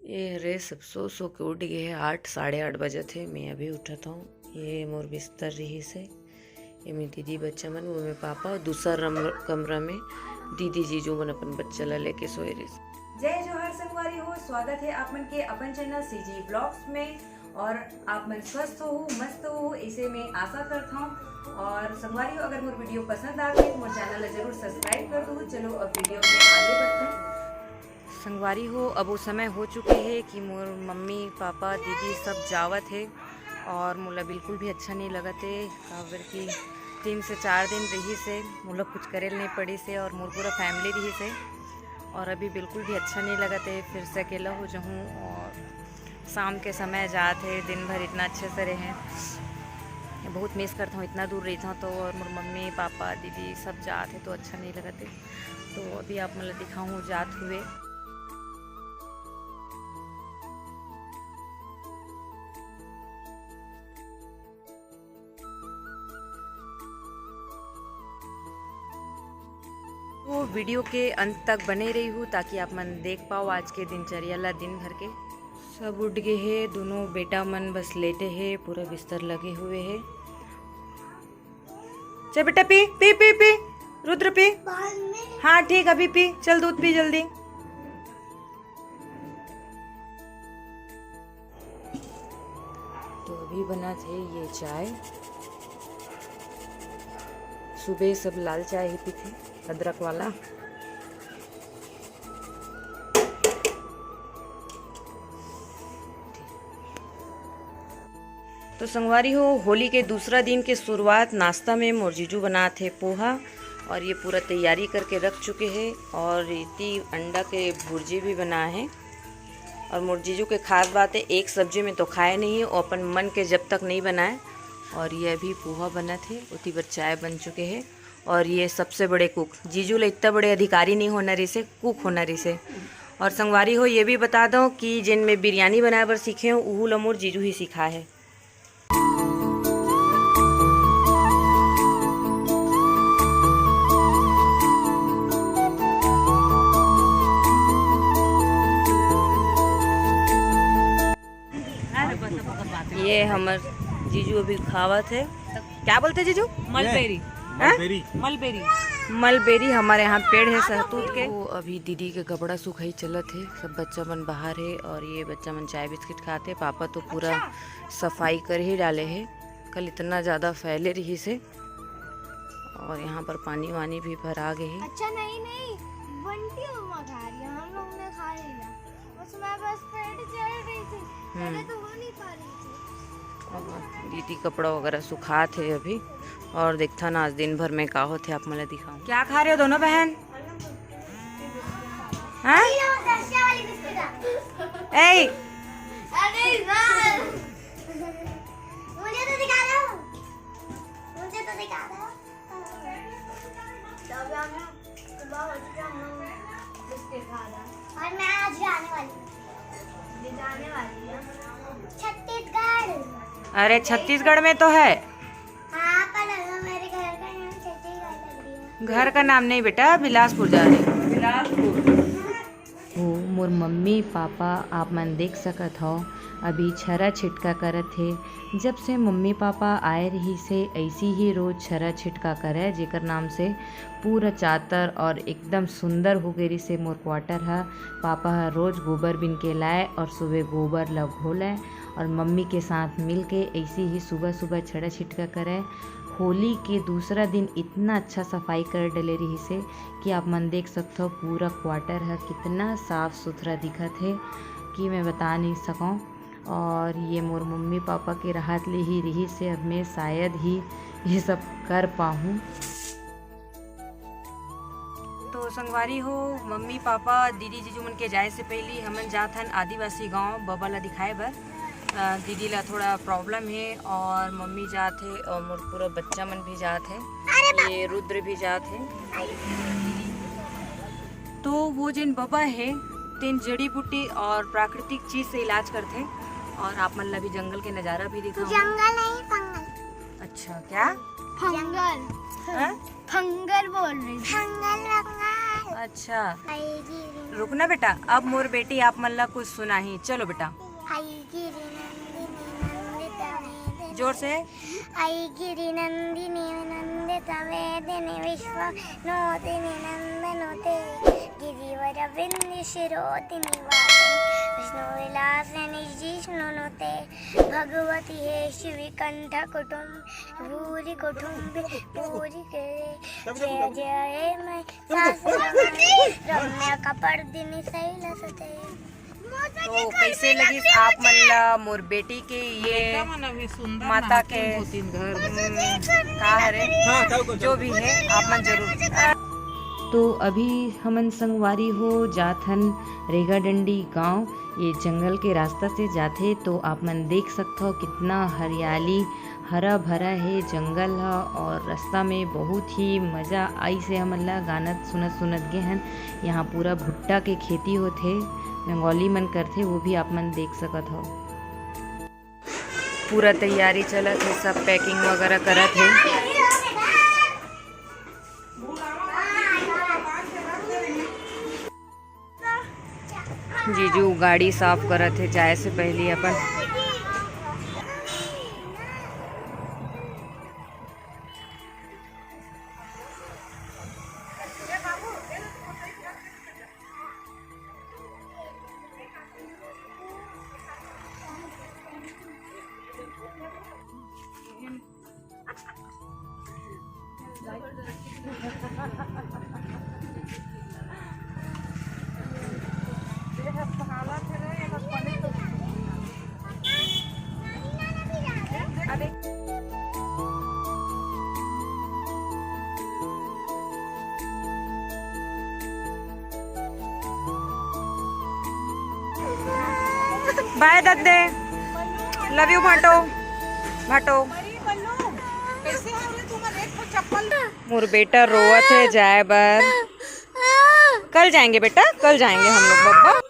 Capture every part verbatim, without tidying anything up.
ये हरे सब सो सो के उठ गए हे, आठ, साढ़े आठ बजत हे, मैं अभी उठत हूँ। ये मोर बिस्तर रहिस हे, ये मेर दीदी बच्चा मन, वो मेर पापा, और दूसर रम-, कमरा में दीदी जीजू मन अपन बच्चा ला लेके सोए रहिस। जय जोहार संगवारी हो, स्वागत है आप मन के अपन चैनल सीजी ब्लॉग्स में। और आप मन स्वस्थ हो, मस्त हो, इसे मैं आशा करता हूँ। और संगवारी हो, अगर मोर वीडियो पसंद आथे तो मोर चैनल ला जरूर सब्सक्राइब कर दो। चलो अब वीडियो में आगे बढ़ते हैं। संगवारी हो, अब वो समय हो चुके हे कि मोर मम्मी, पापा, दीदी सब जावत हे और मोला बिल्कुल भी अच्छा नहीं लगत हे, काबर कि तीन से चार दिन रहिस हे, मोला कुछ करे ल नहीं पड़िस हे और मोर पूरा फैमिली रहिस हे और अभी बिल्कुल भी अच्छा नहीं लगत हे। फिर से अकेला हो जाहूँ और शाम के समय जात हे, दिन भर इतना अच्छे से रहे, बहुत मिस करता हूँ। इतना दूर रहता हूँ तो, और मोर मम्मी, पापा, दीदी सब जात हे तो अच्छा नहीं लगत हे। तो अभी आप मन ला दिखाऊँ जात हुए। तो वीडियो के अंत तक बने रही हूँ ताकि आप मन देख पाओ आज के दिनचर्या ला, दिन भर के। सब उठ गए हे, दोनों बेटा मन बस लेटे हे, पूरा बिस्तर लगे हुए हे। चल बेटा पी, पी, पी, पी, रुद्र पी। हाँ ठीक, अभी पी, चल दूध पी जल्दी। तो अभी बनत हे ये चाय। सुबह सब लाल चाय ही पीथे, अदरक वाला। तो संगवारी हो, होली के दूसरा दिन के शुरुआत नाश्ता में मोर जीजू बनात हे पोहा, और ये पूरा तैयारी करके रख चुके हे। और इति अंडा के भुर्जी भी बना हे। और मोर जीजू के खास बात है, एक सब्जी में तो खाए नहीं, वो अपन मन के जब तक नहीं बनाए। और ये अभी पोहा बनत हे, उती बर चाय बन चुके हे। और ये सबसे बड़े कुक, जीजू ले इतना बड़े अधिकारी नहीं होना रहिसे, कुक होना रहिसे। और संगवारी हो, ये भी बता दो कि जिन मैं बिरयानी बनाए बर सीखे हूँ, उहू ला मोर जीजू ही सिखाए हे। ये हमर जीजू अभी खावत हे। क्या बोलते जीजू? मलबेरी। हाँ? मलबेरी। मलबेरी। मलबेरी हमारे यहाँ पेड़ है सहतूत के। वो अभी दीदी के कपड़ा सुखाई चलत हे, सब बच्चा मन बाहर हे और ये बच्चा मन चाय बिस्किट खाते। पापा तो पूरा सफाई कर ही डाले हे, कल इतना ज्यादा फैले रहिसे। और यहाँ पर पानी वानी भी भरा गए हे। अच्छा, नहीं, नहीं, बंटी मम्मा खा रही है, हम लोग ने खा लिया। उसमें बस पेट चल रही थी, हम्म। पहले तो हो नहीं पा रही थी। और दीदी कपड़ा वगैरह सुखात हे अभी। और देखथन आज दिन भर में का होथे, आप मन ला दिखाऊं। क्या खा रहे हो दोनों बहन? हाँ? ये वो दसिया वाली बिस्किट है। ए! अरे यार, मुझे तो दिखा दो, मुझे तो दिखा दो। तब हम सुबह हो चुके, हम लोग बिस्किट खा रहे हैं। और मैं आज जाने वाली हूँ। ये जाने वाली है छत्तीसगढ़। अरे, छत्तीसगढ़ में तो है। हाँ, पर अगर मेरे घर का नाम छत्तीसगढ़ रख दिया। घर का नाम नहीं बेटा, बिलासपुर जा रही। बिलासपुर। वो मोर मम्मी पापा आप मन देख सकत हव, अभी छरा छिटका करत हे। जब से मम्मी पापा आए रहिस हे, ऐसी ही रोज छरा छिटका करे, जेकर नाम से पूरा चातर और एकदम सुंदर हो गए रहिस हे मोर क्वार्टर ह। पापा ह रोज गोबर बिन के लाए और सुबह गोबर ल घोले और मम्मी के साथ मिल के ऐसी ही सुबह सुबह छरा छिटका करे। होली के दूसरा दिन इतना अच्छा सफाई कर डले रहिस हे कि आप मन देख सकथव, पूरा क्वार्टर ह कितना साफ सुथरा दिखत हे कि मैं बता नहीं सकौं। और ये मोर मम्मी पापा के राहत ले ही रहिस हे, अब मैं शायद ही ये सब कर पाहूँ। तो संगवारी हो, मम्मी पापा दीदी जीजू मन के जाए से पहली हमन जात हन आदिवासी गांव बबा ला दिखाए बर। अ, दीदी ला थोड़ा प्रॉब्लम हे और मम्मी जात हे और मोर पूरा बच्चा मन भी जात हे। ये रुद्र भी जात हे। तो वो जिन बबा हे, तेन जड़ी बूटी और प्राकृतिक चीज से इलाज करथे और आप मन ला भी जंगल के नजारा भी दिखाऊं। जंगल नहीं, फंगल। अच्छा, क्या? फंगल। हाँ? फंगल बोल रही हूँ। Fungal, fungal. अच्छा, रुकना बेटा, अब मोर बेटी आप मन ला कुछ सुनाही। चलो बेटा। जोर से। ऐगिरि नन्दिनि नन्दित वेदिनि विश्वनोदिनि नन्दनुते गिरिवरविन्दिशिरोदिनि वादिनि विष्णुविलासिनि जिष्णुनुते भगवति हे शिवि कण्ठ कुटुम्बि भूरि कुटुम्बि भूरि गिरे जय जय हे महि सासुर महि रम्य कपर्दिनि शैलसुते। तो कैसे लगिस आप मन ला मोर बेटी के ये माता के का हरे, जो भी है आप मन जरूर। तो अभी हमन संगवारी हो जात हन रेगाडंडी गांव। ये जंगल के रास्ता से जाथे तो आप मन देख सकथो कितना हरियाली हरा भरा हे जंगल ह। और रास्ता में बहुत ही मजा आइस हे हमन ला गाना सुनत सुनत गे हन। यहाँ पूरा भुट्टा के खेती होथे, बंगाली मन करथे, वो भी आप मन देख सकत हो। पूरा तैयारी चलत हे, सब packing वगैरह करत हे। जीजू गाड़ी साफ करत हे जाए से पहली अपन। बाय दद्दे, love you भाटो, भाटो। मोर बेटा रोवत हे जाए बर। कल जाएंगे बेटा, कल जाएंगे हम लोग बब्बा।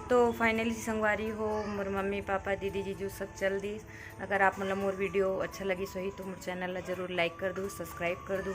तो finally संगवारी हो, मोर मम्मी पापा दीदी जीजू सब चल दिस। अगर आप मन ला मोर video अच्छा लगिस होही तो मोर channel ला जरूर like कर दू, subscribe कर दू।